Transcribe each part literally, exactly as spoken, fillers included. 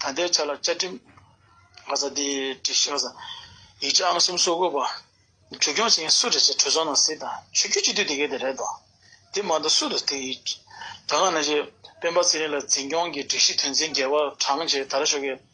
ད་ལྟའི་ཆ་ལ་བཅའ་ཁྲིམས་ང་ཚོ་འདི་སྒྲིག་གཞི་ང་ཚོ་ཡིག་ཆ་ཨང་གསུམ་སོ་དགུ་པ་འཛུགས་སྐྱོང་བྱེད་མཁན་སུ་རེད་ཅེས་གྲོས་ཚོགས་ནང་གཟིགས་དང་། ཆོས་བརྒྱུད་སྤྱི་འཐུས་དེ་གའི་དེ་རེད་དོ། དེ་མ་གཏོགས་སུ་དང་དེ་ཡིག་ད་ག་ནང་བཞིན་སྤེན་པ་ཚེ་རིང་ལ་འཛིན་སྐྱོང་གི་སྒྲིག་གཞི་དོན་ཚན་བརྒྱད་པ་དྲངས་བྱས། ད་རེས་ཞོགས་ཀས་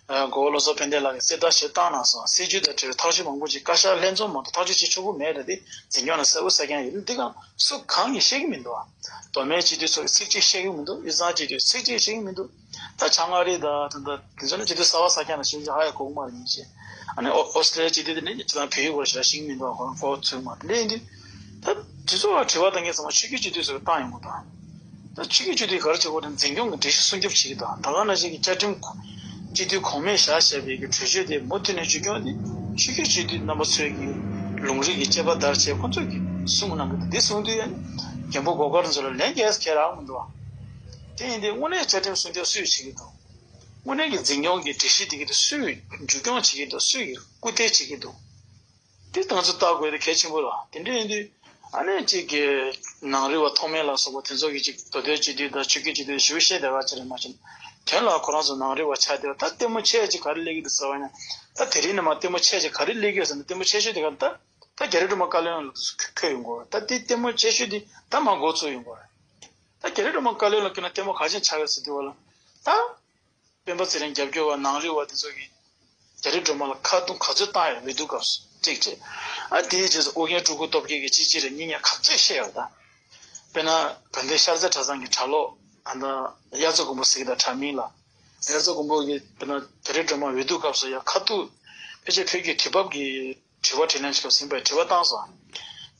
མགོ་བོ་བློ་བཟང་ཕན་བདེ་ལགས་ཀྱིས་གསལ་བསྒྲགས་ཞིག་བཏང་གནང་སོང་། སྲིད་བྱུས་དང་འབྲེལ་བའི་ཐག་གཅོད་མང་པོ་ཅིག་བཀའ་ཤག་ལྷན་འཛོམས་མ་གཏོགས་ཐག་གཅོད་བྱེད་ཆོག་གི་མེད་རེད་དེ། འཛིན་སྐྱོང་ལ་གསལ་པོ་གསལ་རྐྱང་ཡོད། འདི་གང་སུ་གང་གིས་ཤེས་ཀྱི་མི་འདུག་ཨ། མདོ་སྨད་སྤྱི་འཐུས་ཚོ་གིས་ཚིག་གཅིག་ཤེས་ཀྱི་མི་འདུག་དབུས་གཙང་སྤྱི་འཐུས་ཚིག་གཅིག་ཤེས་ཀྱི་མི་འདུག་ད་བྱང་ཨ་རི་དང་ད་ལྟ་དེ་ཚོ་ནི་སྤྱི་འཐུས་གསར་པ་གསར་རྐྱང་ལ་ཤེས་ཀྱི་ཧ་ཡང་གོ་གི་མ་རེད། ཡིན་ཞེས། ཨ་ནི་ཨོ་ཨོ་སི་ཀྲི་ལི་ཡ་སྤྱི་འཐུས་དེ་ནི་ཅི་ལྟར་བོད་ཡིག་སྐོར་ཞེ་དྲག་ཤེས་ཀྱི་མི་འདུག་ཨ། ཁོ་ཁོ་ཚོས་མ་དེ་འདྲ་ཡིན་དུས། ད་དེ་ཚོ་ལ་དྲི་བ་བཏང་མཁན་ཚང་མ་ཆོས་བརྒྱུད་སྤྱི་འཐུས་ཚོ་གིས་བཏང་ཡོང་གི་འདུག་ད་ཆོས་བརྒྱུད་སྤྱི་འཐུས་ག་རེ་བྱེད་དགོས་རེད། འཛིན་སྐྱོང་གི་སྒྲིག་གཞི་སྲུང་སྐྱོབ་བྱེད་ཀྱི་འདུག་ད་ག་ནང་བཞིན་གྱི་བཅའ་ཁྲིམས་སྤྱི་འཐུས་གོང་མས་བཞག་བཞག་པའི་གི་གྲོས་ཆོད་དེ་མུ་མཐུད་ནས་བཅོས་སྐྱོང་དེ་ཆོས་བརྒྱུད་སྤྱི་འཐུས་རྣམ་པ་ཚོས་ཀྱི་ལུང་རིགས་ཀྱི་དཔྱད་པ་བརྡར་བྱས་ཁོ་ཚོས་ཀྱི་གསུང་གནང་གི་འདུག་འདི་གསུང་དུས་ཡང་རྒན་པོ་སྒོ་དཀར་ཚོ་ལ་ལན་རྒྱག་ཁྱད་རག་མི་འདུག་དེ་ཡིན་དུས་དངོས་གནས་བཅའ་ཁྲིམས་སྲུང་སྐྱོབ་སུས་བྱེད་ཀྱི་འདུག་དངོས་གནས་ཀྱི་འཛིན་སྐྱོང་གི་སྒྲིག་གཞི་དེ་གི་དེ་སུས་མཇུག་སྐྱོང་བྱེད་ཀྱི་འདུག་སུས་ཀྱི་སྐུལ་འདེད་བྱེད་ཀྱི་འདུག་དེ་ང་ཚོས་བལྟ་དགོས་དེ་གལ་ཆེན་པོ་རེད། དེ་འདྲ་ཡིན་དུས་ཨ་ནི་གཅིག་གི་ནང་རིག་པ་ཐོགས་མེད་ལ་སོགས་པ་དེ་ཚོ་གི་གཅིག་མདོ་སྟོད་སྤྱི་འཐུས་དང་ཆོས་བརྒྱུད་སྤྱི་འཐུས་ཞུ་བཤད་བསྡད་པ་ཅིག་རེད་མ་གཞི། དོན་ལ་ཁོ་རང་ཚོ་ནང་རིག་པ་ཆགས་བསྡད་པ། ད་ལྟད་མོ་ཆེ་ཅིག་ག་རེ་སླེབས་ཀྱི་འདུག་ཟེར་བ་ཡིན་ན། ད་དེ་རིང་ནས་མར་ལྟད་མོ་ཆེ་ཅིག་ག་རེ་སླེབས་ཀྱི་ཡོད་ཟེར་ན། ལྟད་མོ་ཆེ་ཤོས་དེ་ག་ད་ད་རྒྱ་རི་སྒྲོལ་མ་བཀའ་བློན་ལ་འཁོད་ཡོང་གི་རེད། ད་དེ་ལྟད་མོ་ཆེ་ཤོས་དེ་ད་མར་འགོ་ཚུགས་ཡོང་གི་རེད། ད་རྒྱ་རི་སྒྲོལ་མ་བཀའ་བློན་ལ་འཁོད་ན་ལྟད་མོ་ག་ཅིག་ཆགས་ཡོད་ཟེར་དུས་བ་ལ། ད་སྤེན་པ་ཚེ་རིང་རྒྱབ་སྐྱོར་བ་ནང་རིག་པ་དེ་ཚོ་གིས་རྒྱ་རི་སྒྲོལ་མ་ལ་ཁ་རྡུང་ག་ཚོད་བཏང་ཡོད། འོས་བསྡུ་སྐབས་སུ་གཅིག་བྱས། ཨ་དེའི་རྗེས་སུ་ཨོ་རྒྱན་སྤྲུལ་སྐུ་སྟོབས་རྒྱལ་གྱིས་ཅི་ཅི་རེད་སྙིང་ཉེ་ག་ཚོད་བཤད་ཡོད། ད་དཔེར་ན་དགའ་ལྡན་ཤར་རྩེ་གྲྭ་ཚང་གི་གྲྭ་ལོག་ཨ་ད་དབྱར་རྩྭ་དགུན་འབུ་ཟེར་གྱི་ད་གྲྭ་མིང་ལ། དབྱར་རྩྭ་དགུན་འབུ་གིས་དཔེར་ན་རྒྱ་རི་སྒྲོལ་མ་འོས་བསྡུ་སྐབས་སུ་ཡ་ཁ་ཐུག་ཕལ་ཆེར་བོད་ཀྱི་དུས་བབ་ཀྱི་དྲི་བ་དྲིས་ལན་ཞིག་ལ་ཟིན་པའི་དྲི་བ་བཏང་སོང་།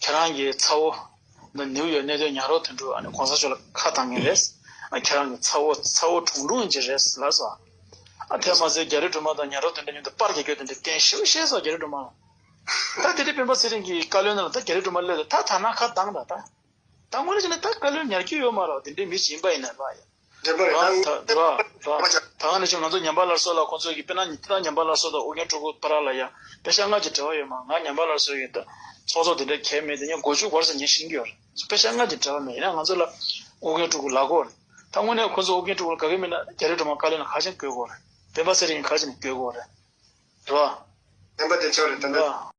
ཁྱེད་རང་གི་ཚ་བོ་ད་ནིའུ་ཡོག་གནས་སྡོད་ཉ་རོགས་དོན་གྲུབ་ཨ་ནི་གོང་ས་མཆོག་ལ་ཁ་བཏང་མཁན་རེད། ཨ་ཁྱེད་རང་གི་ཚ་བོ་ཚ་བོ་གྲུང་གྲུང་ཅིག་རེད་ལབ་སོང་། ཨ་དེ་མ་ཟད་རྒྱ་རི་སྒྲོལ་མ་དང་ཉ་རོགས་དོན་གྲུབ་མཉམ་དུ་པར་རྒྱག་རྒྱུ་དེ་འདྲ་བསྟན་ཞེ་པོ་བཤད་སོང་རྒྱ་རི་སྒྲོལ་མ་ལ། ད་དེ་འདྲ་སྤེན་པ་ཚེ་རིང་གི་བཀའ་བློན་ནང་ལ་ད་རྒྱ་རི་སྒྲོལ་མ་སླེབས་ད་ད་ཐ་ན་ཁ་བཏང་ད་ད། ད་དངོས་གནས་བྱས་ན་ད་བཀའ་བློན་ཉར་རྒྱུ་ཡོད་མ་རེད། དེ་འདྲའི་མི་ཞིག་ཡིན་པ་ཡིན་ན་ལ་ཡ། འདྲེན་པ་རེད། རང་ད་རེད་བ་རེད་བ། ད་ག་ནང་བཞིན་ང་ཚོ་ཉམས་པ་སླར་གསོ་ལ་ཁོང་ཚོ་གིས་དཔེར་ན་ད་ཉམས་པ་སླར་གསོ་དང་ཨོ་རྒྱན་སྤྲུལ་སྐུ་བར་ལ་ཡ་པེ་ཤག་ལྔ་གཅིག་འབྲེལ་བ་ཡོད་མ། ང་ཉམས་པ་སླར་གསོ་ཡིན་ད་ཚོགས་གཙོ་དེ་འདྲ་གལ་མེད་དེ་ངས་མགོ་མཇུག་བར་ས་ཉན་ཤེས་ཀྱི་ཡོད་རེད། པེ་ཤག་ལྔ་གཅིག་འབྲེལ་བ་མེད། ཡིན་ན་ང་ཚོ་ལ་ཨོ་རྒྱན་སྤྲུལ་སྐུ་ལབ་དགོས་རེད། ད་དངོས་གནས་ཁོང་ཚོ་ཨོ་རྒྱན་སྤྲུལ་སྐུ་ལ་དགའ་གི་མེད་ན་རྒྱ་རི་སྒྲོལ་མ་བཀའ་བློན་ལ་ཁ་ཆེན་བསྐོ་དགོས་རེད། སྤེན་པ་ཚེ་རིང་གིས་ཁ་ཆེན་བསྐོ་དགོས་རེད། རེད་བ། སྤེན་པ་དེ་ཚོ་རེད་ད་ལྟ། རེད་བ།